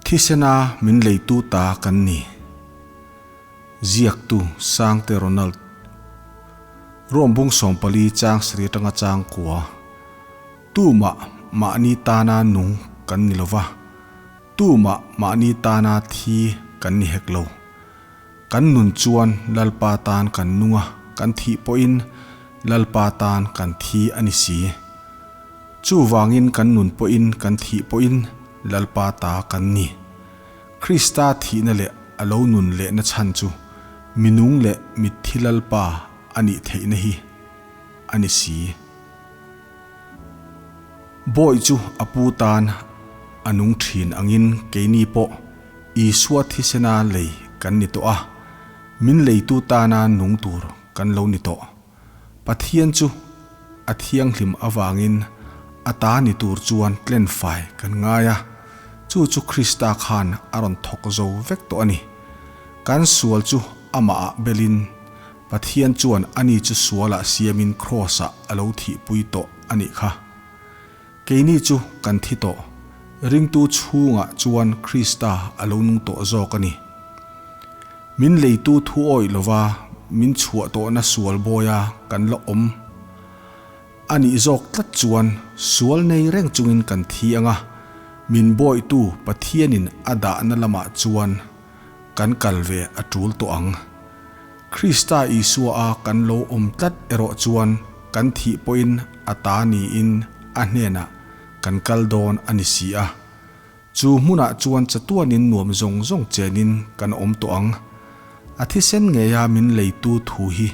Thisena min leitu ta kan ni. Ziaktu Sangte Ronald. Rom bung 14 chang sarih atanga chang kua. Tumah mahni tana nung kan ni lova, tumah mahni tana thi kan ni hek lo. Kan nun chuan Lalpa tan kan nung a, kan thih pawhin Lalpa tan kan thi a ni si. Chuvangin kan nun pawhin kan thih pawhin Lalpa ta kan ni. Krista thihna leh a lo nun lehna chhan chu minung leh mitthi Lalpa a nih theihna hi a ni si. Bawi chu a pu tan a nung thin angin keini pawh Isua thisena lei kan ni tawh a, min leitu tana nung tur kan lo ni tawh. Pathian chu a thianghlim avangin a ta ni tur chuan tlenfai kan ngai a, chu chu Krista khan a rawn thawk zo vek tawh a ni. Kan sual chu amahah belin Pathian chuan ani chu sualah siamin Kraws-ah a lo thihpui tawh a nih kha. Keini chu kan thi tawh, ringtu chhungah chuan Krista a lo nung tawh zawk a ni. Min leitu thu awih lova min chhuah tawhna sual bawia kan la awm a nih zawk tlat chuan sual nei reng chungin kan thi ang a, min bawihtu Pathianin a dahna lamah chuan kan kal ve a tul tawh ang. Krista Isua a kan lo awm tlat erawh chuan kan thih pawhin a ta niin a hnenah kan kal dawn a ni si a. Chu hmunah chuan chatuanin nuam zawng zawng chenin kan awm tawh ang. A thisen ngeia min leitu thu hi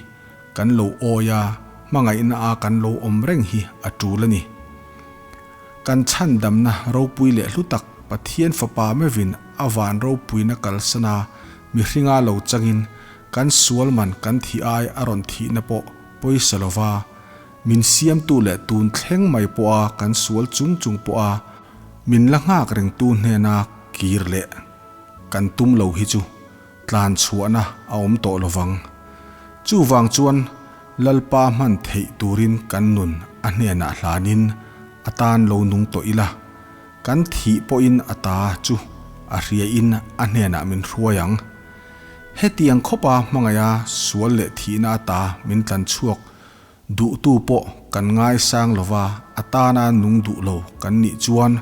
kan lo awi a, hmangaihna a kan lo awm reng hi a tul a ni. Kan chhandamna ropui leh hlu tak Pathian Fapa mevin a van ropuina kalsana mihringa lo changin kan sual man kan thih ai a rawn thihna pawh pawisa lova min siamtu leh tun thleng mai pawha kan sual chung chung pawha min la nghak rengtu hnena kir leh kan tum lo hi chu tlan chhuahna a awm tawh lovang. Chuvang chuan Lalpa hman theih turin kan nun a hnenah hlanin a tan lo nung tawh ila, kan thih pawhin a ta chu a hriain a hnenah min hruai ang. Hetiang khawpa hmangaiha sual leh thihna ata min tlan chhuak duhtu pawh kan ngaisang lova a tana nung duh lo kan nih chuan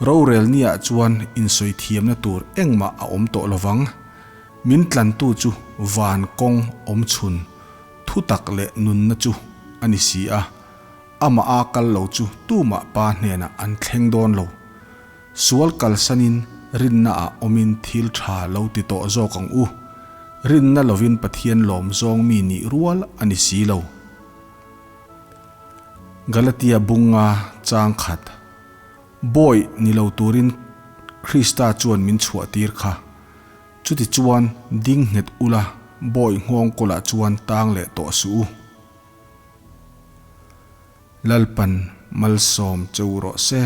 rorel niah chuan insawi thiamna tur engmah a awm tawh lovang. Min tlantu chu van kawng awm chhun thu tak leh nunna chu a ni si a, amah a kal lo chu tumah pa hnenah an thleng dawn lo. Sual kalsanin rinna ah awmin thil tha lo ti tawh zawk ang u. Rinna lovin Pathian lawm zawng mi nih rual a ni si lo. Galatia bunga chang khat. Bawi ni lo turin Krista chuan min chhuah tir kha. Chuti chuan ding nghet ula bawi nghawng kawlah chuan tang leh tawh suh u. Lalpan malsawm che u rawh se.